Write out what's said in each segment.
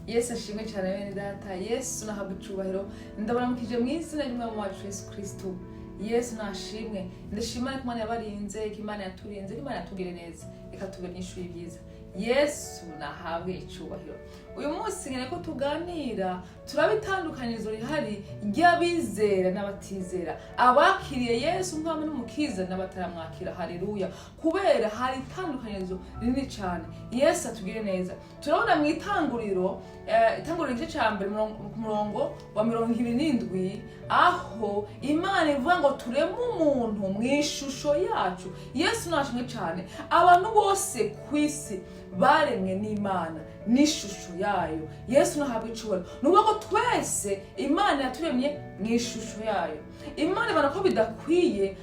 Yesu ashimwe cyane, bene data. Yesu nahabwa icubahiro. Ndabaramukije mu izina ry'Umwami wacu Yesu Kristo. Yesu nashimwe. Ndashima ko Imana yabarinze, ko Imana yaturinze, ko Imana yatugiriye neza, reka tubere inyishu y'ibyiza. Yesu nahabwe icubahiro. Uyu munsi nkeneye ko tuganira, turaba itandukanyirizo rihari ry'abizera n'abatizera, abakiriye Yesu nk'Umwami n'Umukiza n'abataramwakira. Haleluya! Kubera hari itandukanyirizo rinini cyane. Yesu atugire neza. Turabona mu Itanguriro, Itanguriro igice cya mbere, ku murongo wa 27, aho Imana ivuga ngo tureme umuntu mu ishusho yacu. Yesu nashimwe cyane. Abantu bose ku isi baremwe n'Imana n'ishusho yayo. Yesu nahabwa icubahiro. Ni ukuvuga ko twese Imana yaturemye mu ishusho yayo. Imana ibona ko bidakwiye,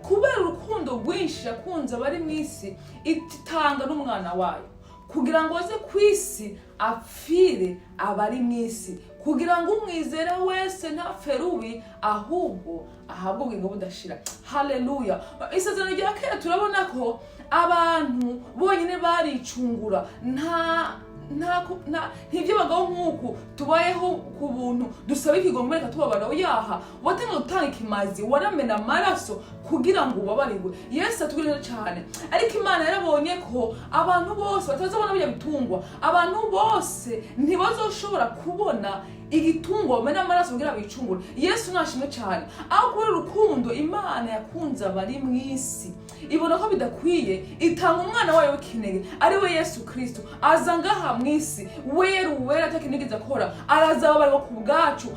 kubera urukundo rwinshi yakunze abari mu isi, itanga n'umwana wayo kugira ngo aze ku isi apfire abari mu isi, kugira ngo umwizera wese ntapfe rubi, ahubwo ahabwe ubugingo budashira. Haleluya! Isezerano rya kera, turabona ko abantu bonyine baricungura. Nta ntibyabagaho nk'uku tubayeho ku buntu, dusaba ikigongwe reka tubabara. Oyaha, watanga gutanga ikimazi, waramena amaraso kugira ngo ubabarirwe. Yesu atugirire cyane. Ariko Imana yarabonye ko abantu bose batazabona bijya bitungwa, abantu bose ntibazoshobora kubona igitungwa bamena amaraso kugira bicungure. Yesu nashimwe cyane. Aho kubera urukundo Imana yakunze abari mu isi, ibona ko bidakwiye, itanga umwana wayo w'ikinege, ari we Yesu Kristo. Aza ngaha mu isi, wera uwera, atakinigeze akora. Araza ababarirwa ku bwacu,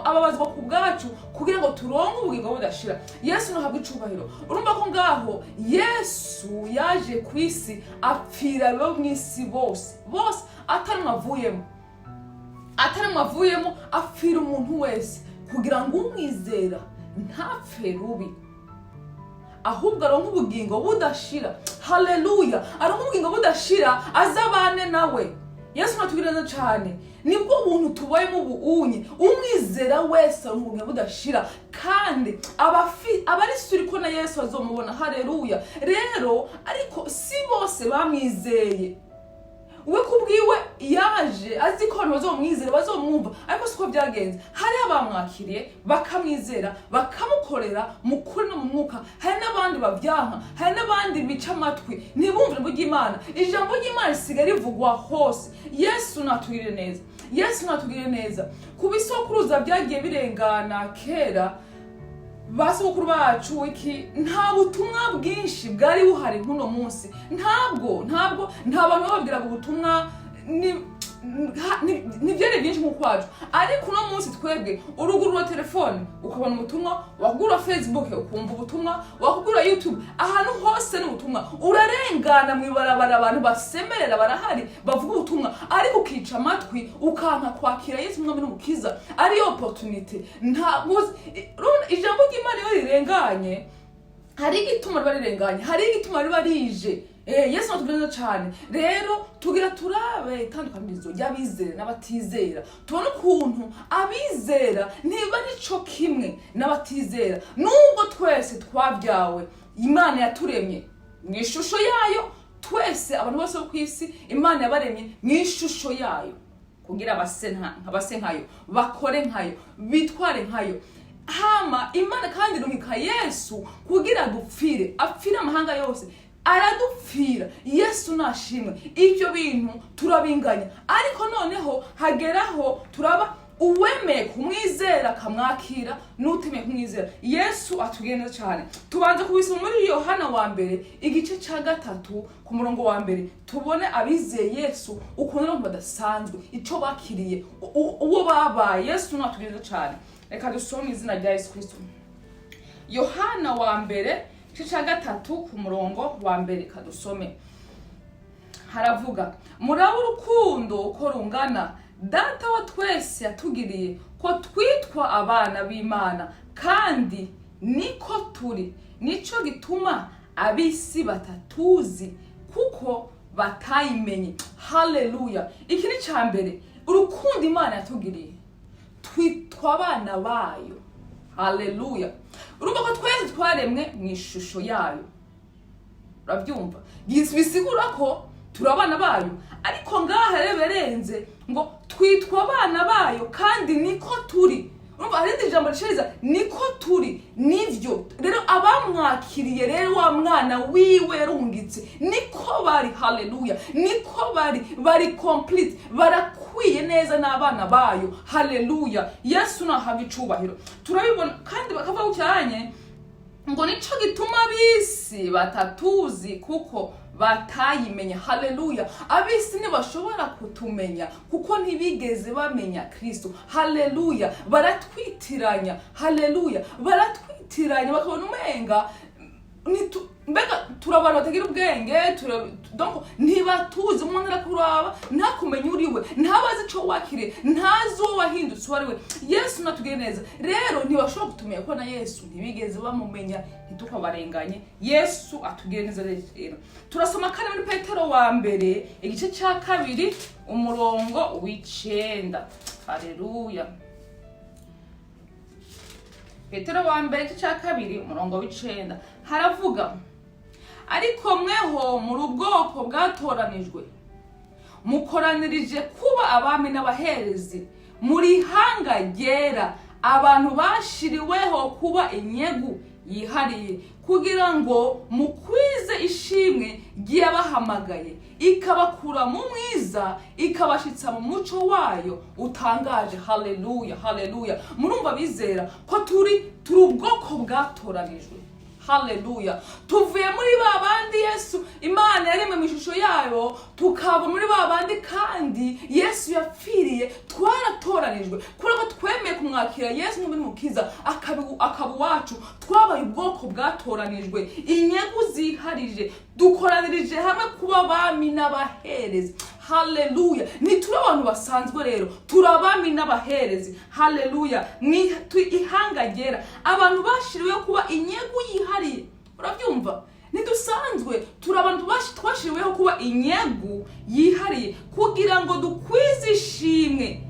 ababazwa ku bwacu, kugira ngo turonke ubugingo budashira. Yesu nahabwa icubahiro. Urumva ko ngaho Yesu yaje ku isi, apfira abo mu isi bose bose, atari avuyemo, atari avuyemo. Apfira umuntu wese kugira ngo umwizera ntapfe rubi, ahubwo aronke ubugingo budashira. Haleluya! Aronke ubugingo budashira, azabane nawe. Yesu natubwira neza cyane. Nibwo buntu tubayemo ubu unye. Umwizera wese aronka ubugingo budashira, kandi abari sûr ko na Yesu azomubona. Haleluya! Rero ariko si bose bamwizeye. We kubwiwe yaje azi ko abantu bazomwizera, bazomwumva, ariko siko byagenze. Hari abamwakiriye, bakamwizera, bakamukorera mu kuri no mu mwuka. Hari n'abandi babyanka, hari n'abandi bica amatwi, ntibumve ijambo ry'Imana. Ijambo ry'Imana risigaye rivugwa hose. Yesu natugirire neza. Yesu natugirire neza. Ku bisokuruza byagiye birengana kera, basogokuru bacu iki, nta butumwa bwinshi bwari buhari nk'uno munsi. Ntabwo nta bantu bababwiraga ubutumwa, ntibyari byinshi nk'uko wacu. Ariko uno munsi twebwe urugurura telefone ukabona ubutumwa, wakugura Facebook ukumva ubutumwa, wakugura YouTube, ahantu hose ni ubutumwa. Urarengana mu ibarabara, abantu basemerera barahari, bavuga ubutumwa, ariko ukica amatwi, ukanka kwakira Yesu Umwami n'Umukiza, ariyo opportunity. Ntabwo urabona ijambo ry'Imana iyo rirenganye, hari igituma riba rirenganye, hari igituma riba rije. Yesu natubwira neza cyane. Rero tugira turabe itandukanirizo ry'abizera n'abatizera, tubone ukuntu abizera ntiba nico kimwe n'abatizera, nubwo twese twabyawe, Imana yaturemye mu ishusho yayo. Twese, abantu bose bo ku isi, Imana yabaremye mu ishusho yayo kugira base nkayo, bakore nkayo, bitware nkayo. Hama Imana kandi irungika Yesu kugira dupfire, apfire amahanga yose, aradupfira. Yesu nashimwe. Ibyo bintu turabinganya, ariko noneho hageraho turaba uwemeye kumwizera akamwakira n'utemeye kumwizera. Yesu atugire neza cyane. Tubanze kubisoma muri Yohana wa mbere, igice cya gatatu, ku murongo wa mbere, tubone abizeye Yesu ukuntu abantu badasanzwe, icyo bakiriye, uwo babaye. Yesu natugire neza cyane. Reka dusome izina rya Yesu Kristo. Yohana wa mbere, igice cya gatatu, ku murongo wa mbere, kadusome. Haravuga: "Murabe urukundo uko rungana Data wa twese yatugiriye, ko twitwa abana b'Imana, kandi niko turi. Nico gituma ab'isi batatuzi, kuko batayimenye." Haleluya! Iki ni cya mbere, urukundo Imana yatugiriye, twitwa abana bayo. Haleluya! Urumva ko twese twaremwe mu ishusho yayo. Urabyumva? Bisigura ko Turi abana bayo. Ariko ngaha rero birenze ngo twitwa abana bayo kandi niko turi. Urumva hari irindi jambo rishiriza niko turi. Nivyo rero, abamwakiriye rero, wa mwana wiwe yarungitse, niko bari. Haleluya! Niko bari, bari complete, barakwiye neza n'abana bayo. Haleluya! Yesu nahabwa icubahiro. Turabibona kandi bakavuga gucyanye ngo nico gituma ab'isi batatuzi kuko batayimenya. Haleluya! Ab'isi ntibashobora kutumenya kuko ntibigeze bamenya Kristo. Haleluya! Baratwitiranya. Haleluya! Baratwitiranya, bakabona umenga mbega turi abantu batagira ubwenge. Donc ntibatuzi. Umuntu arakuraba ntakumenye uriwe, ntabazi ico wakiriye, ntazi uwo wahindutse uwo ari we. Yesu natugire neza. Rero ntibashobora kutumenya ko na Yesu ntibigeze bamumenya. Ntitukabarenganye. Yesu atugire neza. Rero turasoma kandi muri Petero wa mbere, igice cya kabiri, umurongo w'icenda. Haleluya! Petero wa mbere, igice cya kabiri, umurongo w'icenda, haravuga: "Ariko mweho muri ubwoko bwatoranijwe, mukoranirije kuba abami n'abaherezi, muri ihanga ryera, abantu bashiriweho kuba inyegu yihariye, kugira ngo mukwize ishimwe ry'Iyabahamagaye ikabakura mu mwiza ikabashitsa mu muco wayo utangaje." Haleluya, haleluya! Murumva bizera ko turi ubwoko bwatoranijwe. Haleluya! Tuvuye muri ba bandi Yesu, Imana yaremwe mu ishusho yayo, tukava muri ba bandi kandi Yesu yapfiriye. Twaratoranijwe kubera ko twemeye kumwakira Yesu nk'umukiza, akaba uwacu. Twabaye ubwoko bwatoranijwe, inyungu ziharije, dukoranirije hamwe kuba abami n'abaherezi. Haleluya! Ntituri abantu basanzwe rero, turi abami n'abaherezi. Haleluya! Ihanga ryera, abantu bashiriweho kuba inyungu yihariye. Urabyumva, ntidusanzwe, turi abantu twashiriweho kuba inyungu yihariye kugira ngo dukwize ishimwe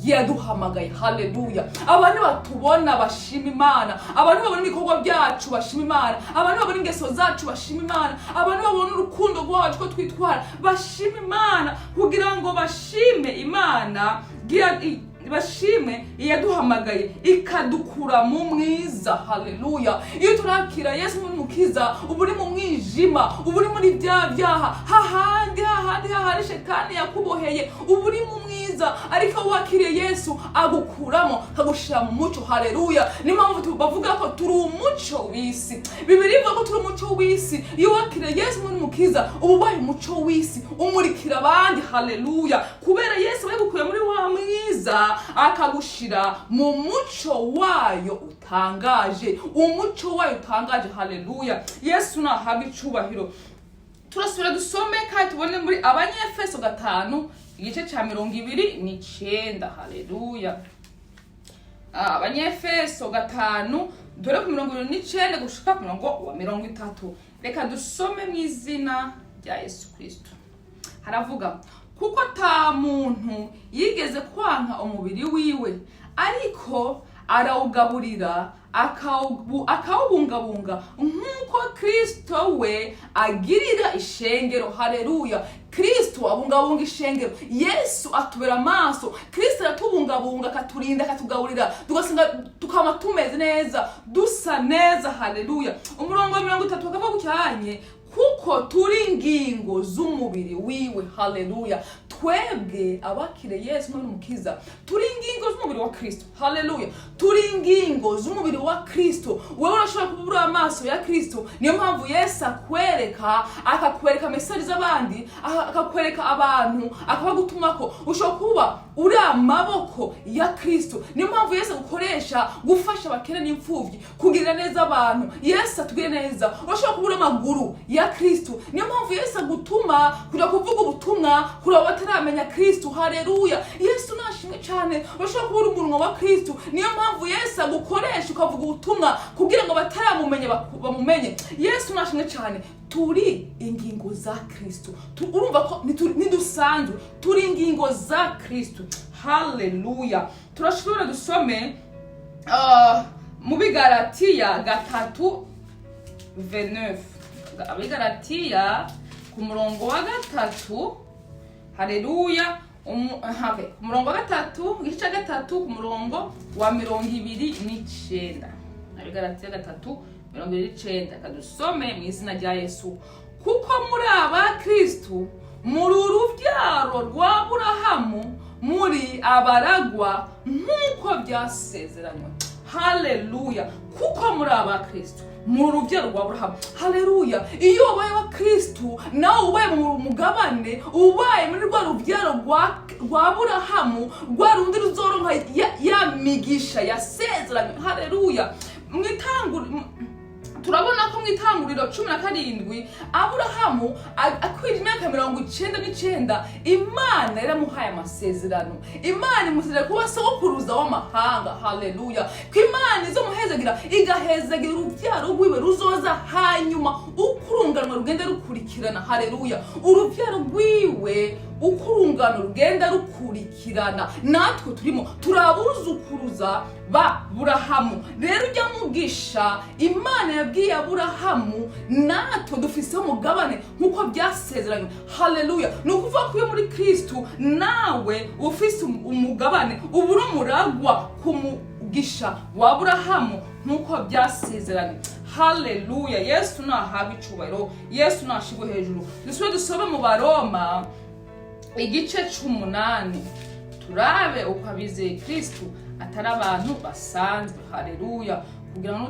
yaduhamagaye. Haleluya! Abantu batubona bashima Imana, abantu babona ibikorwa byacu bashima Imana, abantu babona ingeso zacu bashima Imana, abantu babona urukundo rwacu ko twitwara bashima Imana, kugira ngo bashime Imana, bashime iyaduhamagaye ikadukura mu mwiza. Haleluya! Iyo turakira Yesu nk'umukiza, uba uri mu mwijima, uba uri muri bya byaha, hahandi hahandi hahandi shetani yakuboheye, uba uri mu mwiza. Ariko iyo wakiriye Yesu, agukuramo akagushira mu muco. Haleluya! Niyo mpamvu bavuga ko turi umuco w'isi. Bibiliya ivuga ko turi umuco w'isi. Iyo wakiriye Yesu nk'umukiza, uba ubaye umuco w'isi, umurikira abandi. Haleluya! Kubera Yesu yagukuye muri wa mwiza akagushira mu muco wayo utangaje, umuco wayo utangaje. Haleluya! Yesu nahabwa icubahiro. Turasubira dusome kandi tubone muri Abanyefeso 5, igice cya 29. Haleluya! Abanyefeso 5, dore ku 29 gushika ku murongo wa 30. Reka dusome mu izina rya Yesu Kristo. Haravuga: "Kuko ata muntu yigeze kwanka umubiri wiwe, ariko arawugaburira, akawubungabunga nk'uko Kristo we agirira ishengero." Haleluya! Kristo abungabunga ishengero. Yesu atubera amaso. Kristo aratubungabunga, akaturinda, akatugaburira, tugasenga, tukaba tumeze neza, dusa neza. Haleluya! Umurongo wa 30 bakavuga gucyanye: "Kuko turi ingingo z'umubiri wiwe." Haleluya! Twebwe abakire Yesu n'umukiza turi ingingo z'umubiri wa Kristo. Haleluya! Turi ingingo z'umubiri wa Kristo. Wewe urashobora kuba uri amaso ya Kristo. Niyo mpamvu Yesu akwereka, akakwereka message z'abandi, akakwereka abantu, akabagutumako. Ushobora kuba uri amaboko ya Kristo. Niyo mpamvu Yesu agukoresha gufasha abakene n'imfubyi, kugirira neza abantu. Yesu atugire neza. Urashobora kuba uri amaguru ya Kristo. Niyo mpamvu Yesu agutuma kuja kuvuga ubutumwa kuri abo bataramenya Kristo. Haleluya! Yesu nashimwe cyane. Urashobora kuba uri umunwa wa Kristo. Niyo mpamvu Yesu agukoresha ukavuga ubutumwa kugira ngo bataramumenye bamumenye. Yesu nashimwe cyane. Turi ingingo za Kristo. Urumva ko ntidusanzwe, turi ingingo za Kristo. Haleluya! Turashobora dusome mu Bigaratiya 3:29. Abigaratiya Ku murongo wa 3, haleluya. Okay. Ku murongo wa 3, igice cya 3, ku murongo wa 29. Abigalatiya 3:29. Kadusome mu izina rya Yesu. Kuko muri aba Kristu, muri urubyaro rwa Aburahamu, muri abaragwa nk'uko byasezeranywe. Haleluya! Kuko muri aba Kristu, muri urubyaro rwa Aburahamu. Haleluya! Iyo ubaye wa Kristu, nawe ubaye mu mugabane, ubaye muri rwa rubyaro rwa Aburahamu, rwa rundi ruzoronka ya migisha yasezeranywe. Haleluya! Turabona ko mu Itanguriro 17, Aburahamu akwije imyaka 99, Imana yaramuhaye amasezerano. Imana imusezerera kuba sogokuruza w'amahanga. Haleluya! Ko Imana izomuhezagira, igahezagira urubyaro rwiwe ruzoza hanyuma, uko urunganwe rugenda rukurikirana. Haleluya! Urubyaro rwiwe, uko urungano rugenda rukurikirana, natwe turimo, turabuzukuruza ba Burahamu. Rero ujya mugisha Imana yabwiye Aburahamu, natwe dufiseho umugabane nk'uko byasezeranywe. Haleluya! Ni ukuvuga ko iyo muri Kristu, nawe ufise umugabane, uba uri umuragwa ku mugisha wa Aburahamu nk'uko byasezeranywe. Haleluya! Yesu nahabwe icubahiro, Yesu nashigwe hejuru. Dusubire dusome mu Baroma igice c'8, turabe uko abizeye Kristu atari abantu basanzwe. Haleluya! Kugira ngo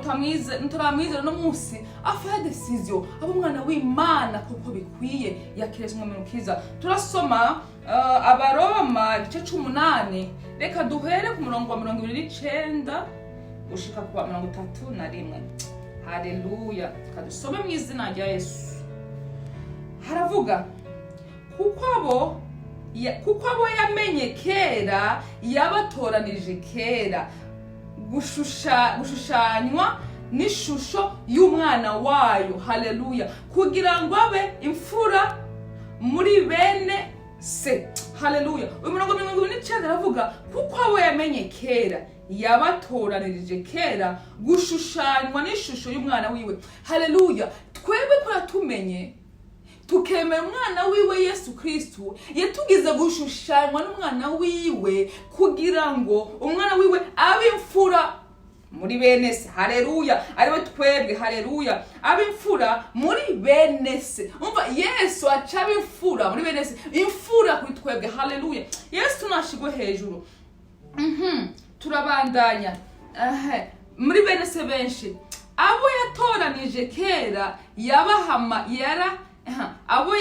nutaramwizera no munsi afate décision, abe umwana w'Imana kuko bikwiye, yakire Umwami mukiza. Turasoma Abaroma igice c'8. Reka duhere ku murongo wa 29 gushika ku wa 31. Haleluya! Reka dusome mu izina rya Yesu. Haravuga: Kuko abo yamenye kera, yabatoranije kera gushushanywa n'ishusho y'umwana wayo, haleluya, kugira ngo abe imfura muri bene se. Haleluya! Uyu murongo 29 aravuga: kuko abo yamenye kera, yabatoranirije kera gushushanywa n'ishusho y'umwana wiwe. Haleluya! Twebwe ko yatumenye, tukemera umwana wiwe Yesu Kristu, yatugize gushushanywa n'umwana wiwe, kugira ngo umwana wiwe abe imfura muri bene se. Haleluya! Ariwe twebwe. Haleluya! Abe imfura muri bene se. Umva, Yesu aca aba imfura muri bene se, imfura kuri twebwe. Haleluya! Yesu nashigwe hejuru. Turabandanya. Muri bene se benshi. Abo yatoranije kera yabahama yara aha, abo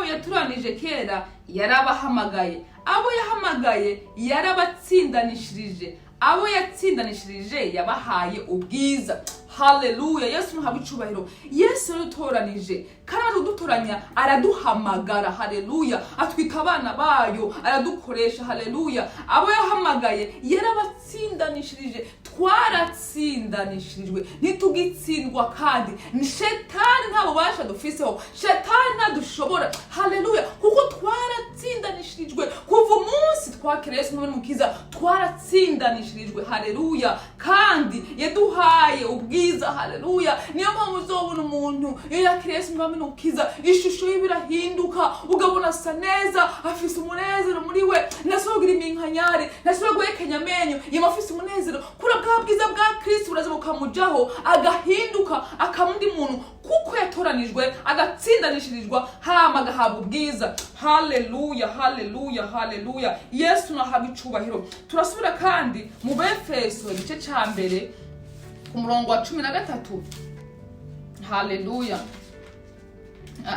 yatoranije kera yarabahamagaye, abo yahamagaye yarabatsindanishirije, abo yatsindanishirije yabahaye ubwiza. Haleluya! Yesu ntuhabwe icubahiro. Yesu yadutoranije, kandi amaze kudutoranya araduhamagara. Haleluya! Atwita abana bayo, aradukoresha. Haleluya! Abo yahamagaye yarabatsindanishirije. Twaratsindanishirijwe, ntitugitsindwa, kandi ni Shetani nta bubasha dufiseho, Shetani ntadushobora. Haleluya! Kuko twaratsindanishirijwe kuva umunsi twakira Yesu nk'umwami mukiza, twaratsindanishirijwe. Haleluya! Kandi yaduhaye ubwiza. Haleluya! Niyo mpamvu uzobona umuntu iyo yakiriye Yesu nk'umwami mukiza, ishusho ye irahinduka, ugabona asa neza, afise umunezero muri we, ntasubira kugira iminkanyari, ntasubira guhekenya amenyo, yama afise umunezero kuri bwa bwiza bwa Kristo, buraza bukamujaho, agahinduka akaba undi muntu, kuko yatoranijwe, agatsindanishirizwa, hama agahabwa ubwiza. Haleluya, haleluya, haleluya! Yesu nahabwa icubahiro. Turasubira kandi mu Befeso igice ca 1, ku murongo wa 13. Haleluya!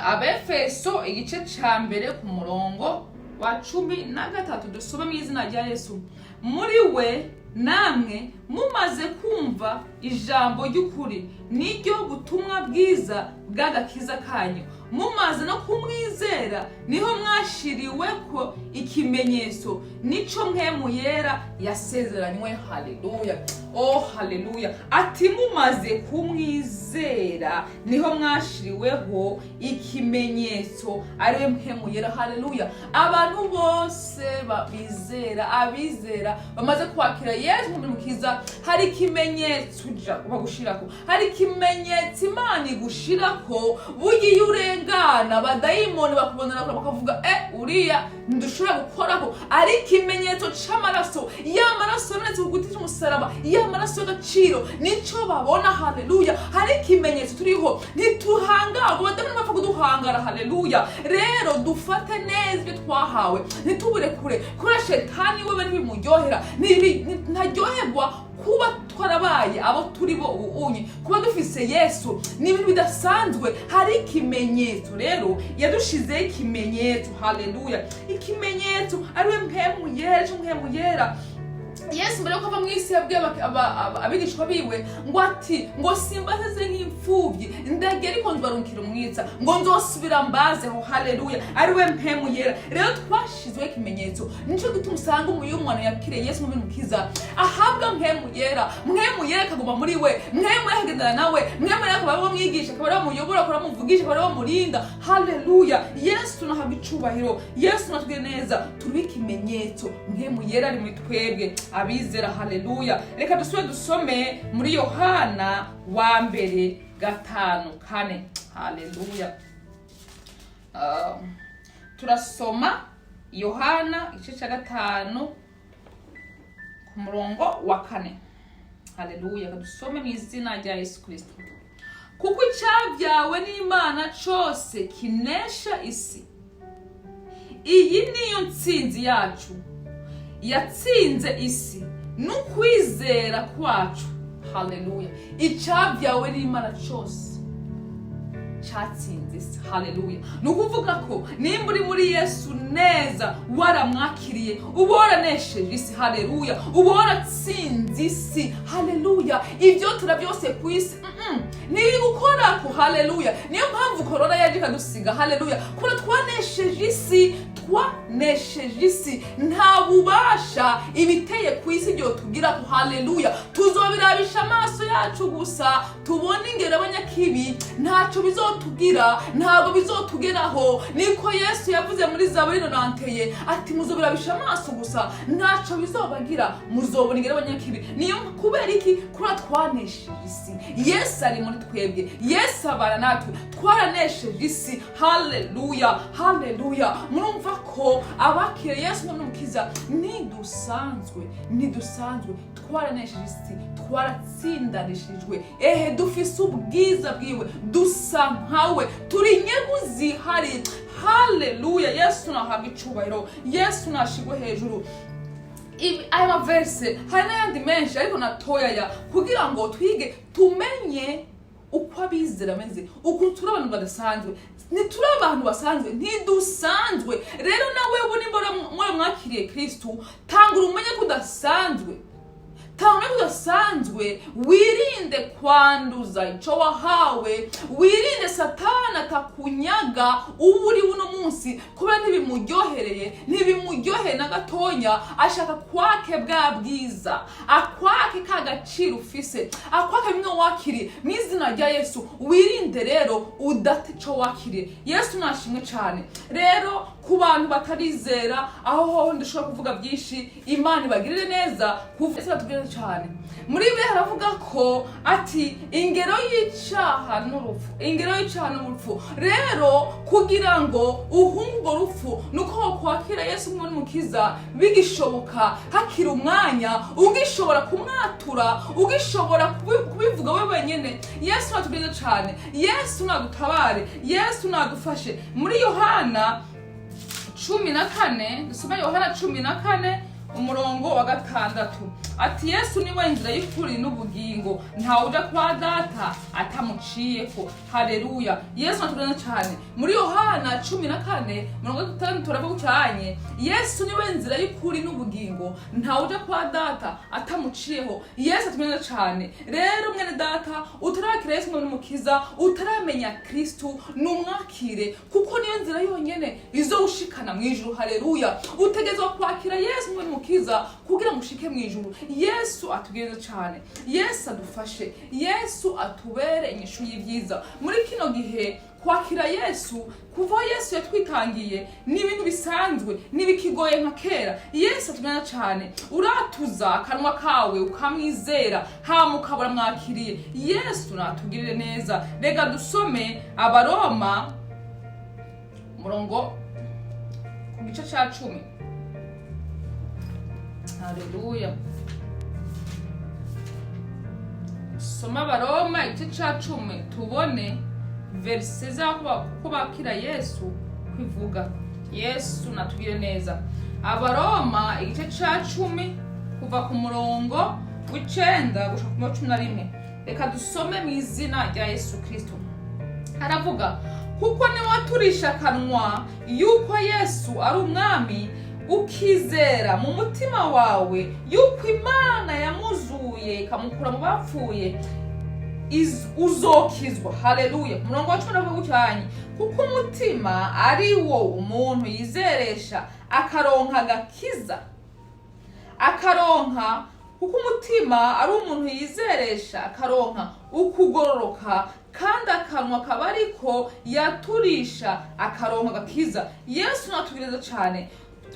Abefeso igice ca 1, ku murongo wa 13, dusome mu izina rya Yesu. Muri we namwe mumaze kumva ijambo ry'ukuri, niryo butumwa bwiza bw'agakiza kanyu, mumaze no kumwizera, niho mwashiriwe ko ikimenyetso, nico Mpwemu Yera yasezeranywe. Haleluya! Oh, haleluya! Ati mumaze kumwizera niho mwashiriweho ikimenyetso, ariwe Mpwemu Yera. Haleluya! Abantu bose bizera, abizera bamaze kwakira Yesu nk'Umukiza, hari ikimenyetso uja bagushirako, hari ikimenyetso Imana igushirako. Burya iyo urengana, abadayimoni bakubonera kure, bakavuga: "Eh, uriya ntidushobora gukorako." Ari ikimenyetso c'amaraso, ya maraso yamenetse ku giti c'umusaraba, ya maraso y'agaciro, nico babona. Haleluya! Hari ikimenyetso turiho, ntituhangara, abadayimoni bapfa kuduhangara. Haleluya! Rero dufate neza ibyo twahawe, ntitubure kure, kubera shetani wewe ntibimuryohera, ntaryoherwa kuba twarabaye abo turi bo ubu unye. Kuba dufise Yesu ni ibintu bidasanzwe. Hari ikimenyetso rero, yadushizeho ikimenyetso. Haleluya! Ikimenyetso ariwe Mpwemu Yera, cyo Mpwemu Yera. Yesu mbere yuko ava mu isi yabwiye abigishwa biwe ngo, ati ngo: "Simbasize nk'imfubyi, ndagiye, ariko nzbarunkira umwitsa, ngo nzosubira mbazeho." Haleluya! Ariwe Mpwemu Yera. Rero twashizweho ikimenyetso. Nico gituma usanga iyo umwana yakiriye Yesu nk'Umukiza ahabwa Mpwemu Yera, Mpwemu Yera akaguma muri we, Mpwemu Yera akagendana nawe, Mpwemu Yera akaba ariwe mwigisha, akaba ariwe muyobora, akaba ariwe muvugisha, akaba ariwe murinda. Haleluya! Yesu nahabwa icubahiro. Yesu natugire neza. Turiho ikimenyetso, Mpwemu Yera ari muri twebwe abizera. Haleluya! Reka dusubire dusome muri Yohana wa mbere 5:4. Haleluya! Turasoma Yohana igice cya 5 ku murongo wa 4. Haleluya! Reka dusome mu izina rya Yesu Kirisito. Kuko icyabyawe n'Imana cose kinesha isi. Iyi niyo ntsinzi yacu yatsinze isi, n'ukwizera kwacu. Haleluya! Icyabyawe n'Imana cyose cyatsinze isi. Haleluya! Ni ukuvuga ko nimba uri muri Yesu neza, waramwakiriye, uba waranesheje isi. Haleluya! Uba waratsinze isi. Haleluya! Ibyo tura byose ku isi ntibigukorako. Haleluya! Niyo mpamvu korona yaje ikadusiga. Haleluya! Kubera twanesheje isi, twanesheje isi, nta bubasha ibiteye ku isi byo tugira ko. Haleluya! Tuzobirabisha amaso yacu gusa, tubone ingero abanyakibi, ntacyo bizotugira, ntabwo bizotugeraho. Niko Yesu yavuze muri Zaburi 91, ati: "Muzobirabisha amaso gusa, ntacyo bizobagira, muzobona ingero abanyakibi." Niyo kubera iki? Kubera twanesheje isi. Yesu ari muri twebwe, Yesu abana natwe, twaranesheje isi. Haleluya, haleluya! Murumva ko abakiriye Yesu nk'Umukiza ntidusanzwe, ntidusanzwe. Twaranesheje isi, twaratsindanishijwe. Ehe, dufise ubwiza bwiwe, dusa nkawe, turi inyungu zihari. Haleluya! Yesu nahabwa icubahiro, Yesu nashigwe hejuru. Aya maverse, hari n'ayandi menshi, ariko natoyaya kugira ngo twige, tumenye uko abizera bameze, ukuntu turi abantu badasanzwe. Ntituri abantu basanzwe, ntidusanzwe. Rero nawe ubu nimba mwakiriye Kristu, tangura umenye ko udasanzwe, tangura ko udasanzwe. Wirinde kwanduza ico wahawe, wirinde Satani atakunyaga uwo uri uno munsi, kubera ntibimuryohereye, ntibimuryoheye na gatonya. Ashaka kwake bwa bwiza, akwake ka gaciro ufise, akwake bimwe wakiriye. Mu izina rya Yesu, wirinde rero udata ico wakiriye. Yesu nashimwe cyane. Rero ku bantu batarizera, aho hoho ndashobora kuvuga byinshi. Imana ibagirire neza. Kuva Yesu batubwire cyane muri Bibiliya, haravuga ko ati: "Ingero y'icaha n'urupfu, ingero y'icaha n'urupfu." Rero kugira ngo uhunge urwo rupfu, nuko wakwakira Yesu nk'Umukiza bigishoboka, hakiri umwanya, ugishobora kumwatura, ugishobora kubivuga we wenyine. Yesu natubwire cyane, Yesu nadutabare, Yesu nadufashe. Muri Yohana 14, dusome Yohana 14 umurongo wa 6, ati: "Yesu niwe nzira y'ukuri n'ubugingo, ntawe uja kwa Data atamuciyeko." Haleluya! Yesu natubwira cyane muri Yohana 14 murongo wa 6, turavuga cyane: "Yesu niwe nzira y'ukuri n'ubugingo, ntawe uja kwa Data atamuciyeho." Yesu atubwira cyane. Rero mwene data utarakira Yesu n'Umukiza, utaramenya Kristu, numwakire, kuko niyo nzira yonyene izowushikana mu ijuru. Haleluya! Utegerezwa kwakira Yesu n'Umukiza. n'umukiza kugira ngo ushike mu ijuru. Yesu atugeze cyane, Yesu adufashe, Yesu atubere inyishu y'ibyiza muri kino gihe. Kwakira Yesu kuva aho Yesu yatwitangiye ni ibintu bisanzwe, ntibikigoye nka kera. Yesu atugana cyane. Uratuza akanwa kawe ukamwizera, hama ukabura mwakiriye. Yesu natugirire neza. Reka dusome Abaroma umurongo ku gice cya 10. Haleluya! Soma Abaroma igice cya 10, tubone verset z'aho kuko bakira Yesu kwivuga. Yesu natugire neza. Abaroma igice cya 10, kuva ku murongo w'9 gushika ku murongo 11. Reka dusome mu izina rya Yesu Kristo. Haravuga: "Kuko niwaturisha akanwa yuko Yesu ari Umwami, ukizera mu mutima wawe yuko Imana yamuzuye ikamukura mu bapfuye, uzokizwa." Haleluya! Umurongo wa 10 avuga gucyanye: "Kuko umutima ari wo umuntu yizeresha akaronka agakiza, akaronka, kuko umutima ari umuntu yizeresha akaronka ukugororoka, kandi akanwa kaba ariko yaturisha akaronka agakiza." Yesu natubwiriza cyane.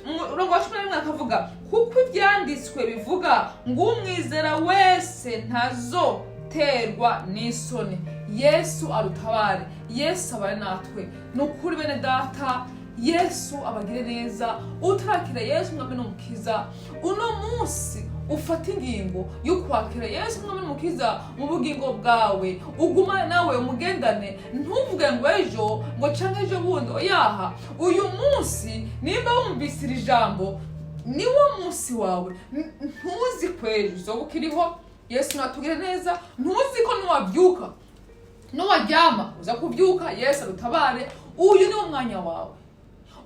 Umurongo wa 11 akavuga: "Kuko ibyanditswe bivuga ngo umwizera wese ntazoterwa n'isoni." Yesu arutabare, Yesu abane natwe. Ni ukuri, bene data, Yesu abagire neza. Utarakira Yesu Umwami n'Umukiza, uno munsi ufata ingingo yo kwakira Yesu Umwami n'Umukiza mu bugingo bwawe, ugumane nawe, umugendane. Ntuvuge ngo ejo, ngo canke ejo bundi. Oyaha, uyu munsi nimba wumvise iri jambo, niwo munsi wawe. Ntuzi kwejo uzoba ukiriho. Yesu natugire neza. Ntuzi ko nuwabyuka, nuwaryama uza kubyuka. Yesu adutabare. Uyu ni wo mwanya wawe,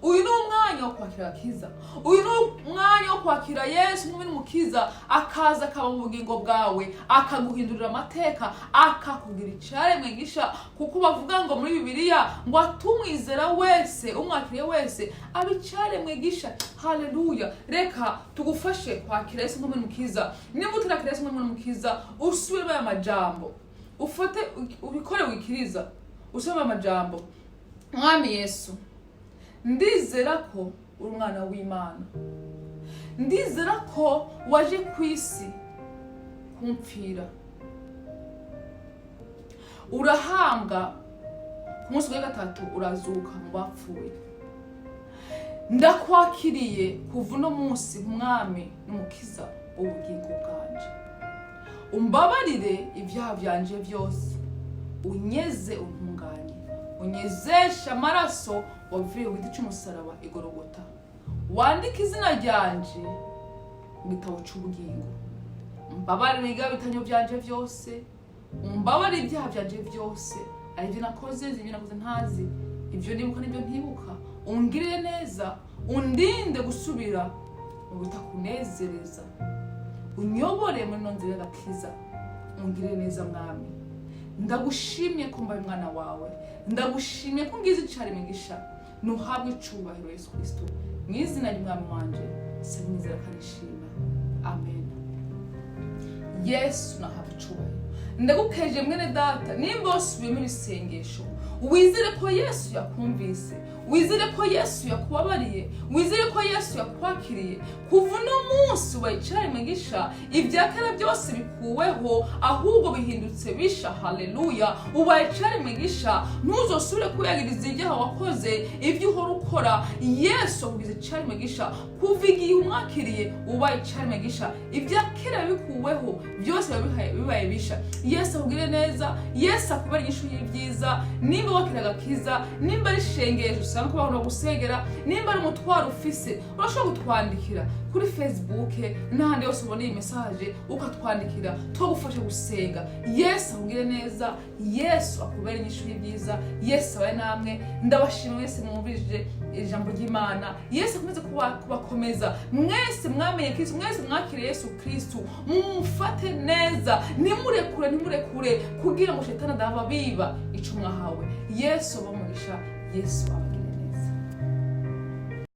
uyu ni umwanya wo kwakira agakiza, uyu ni umwanya wo kwakira Yesu nk'umwe n'Umukiza, akaza akaba mu bugingo bwawe, akaguhindurira amateka, akakugira icyaremwe gisha. Kuko bavuga ngo muri Bibiliya ngo atumwizera wese, umwakiriye wese aba icyaremwe gisha. Haleluya! Reka tugufashe kwakira Yesu nk'umwe n'Umukiza. Nimba utarakira Yesu nk'umwe n'Umukiza, usubiremo aya majambo, ufate ubikore wikiriza, usubiremo aya majambo: "Mwami Yesu, ndizera ko uri umwana w'Imana, ndizera ko waje ku isi kumpfira, urahambwa, ku munsi wa gatatu urazuka mu bapfuye. Ndakwakiriye kuva uno munsi Umwami n'Umukiza w'ubugingo bwanje. Umbabarire ibyaha byanje byose, unyeze, untunganye, unyezeshe amaraso wavuye ku giti cy'umusaraba igorogota. Wandike izina ryanje mu gitabo cy'ubugingo. Umbabarire ibigabitanyo byanje byose, umbabarire ibyaha byanje byose, ari ibyo nakoze, ibyo nakoze ntazi, ibyo nibuka n'ibyo ntibuka. Ungirire neza, undinde gusubira mu bitakunezereza, unyobore muri ino nzira y'agakiza. Ungirire neza Mwami. Ndagushimye ko mbaye umwana wawe, ndagushimye ko ngize icari imigisha. Nuhabwe icubahiro Yesu Kristo. Mu izina ry'Umwami wanje saba, nizera kanishima, amen." Yesu nahabwe icubahiro. Ndagukeje mwene data. Nimba wasubiyemo ibisengesho, wizere ko Yesu yakumvise, wizere ko Yesu yakubabariye, wizere ko Yesu yakwakiriye. Kuva uno munsi wicaye imigisha, ibya kera byose bikuweho, ahubwo bihindutse bisha. Haleluya! Ubaye imigisha. Ntuzosubire kwiyagiriza ibyaha wakoze, ibyo uhora ukora. Yesu akugize icari imigisha. Kuva igihe umwakiriye, ubaye icari imigisha. Ibya kera bikuweho, byose biba bibaye bisha. Yesu akugire neza, Yesu akubere inyishu y'ibyiza. Nimba wakira agakiza, nimba ari ishengesho usanga ko bahora gusengera, nimba ari umutwaro ufise, urashobora kutwandikira kuri Facebook n'ahandi hose ubona iyi message, ukatwandikira twagufasha gusenga. Yesu akugire neza, Yesu akubere inyishu y'ibyiza. Yesu abaye namwe. Ndabashima mwese mwumvije ijambo ry'Imana. Yesu akomeze kubakomeza mwese mwamenye Kristo, mwese mwakiriye Yesu Kristo. Mumufate neza, ntimurekure, ntimurekure kugira ngo shetani adahava biba ico mwahawe. Yesu abamugisha, Yesu abahe.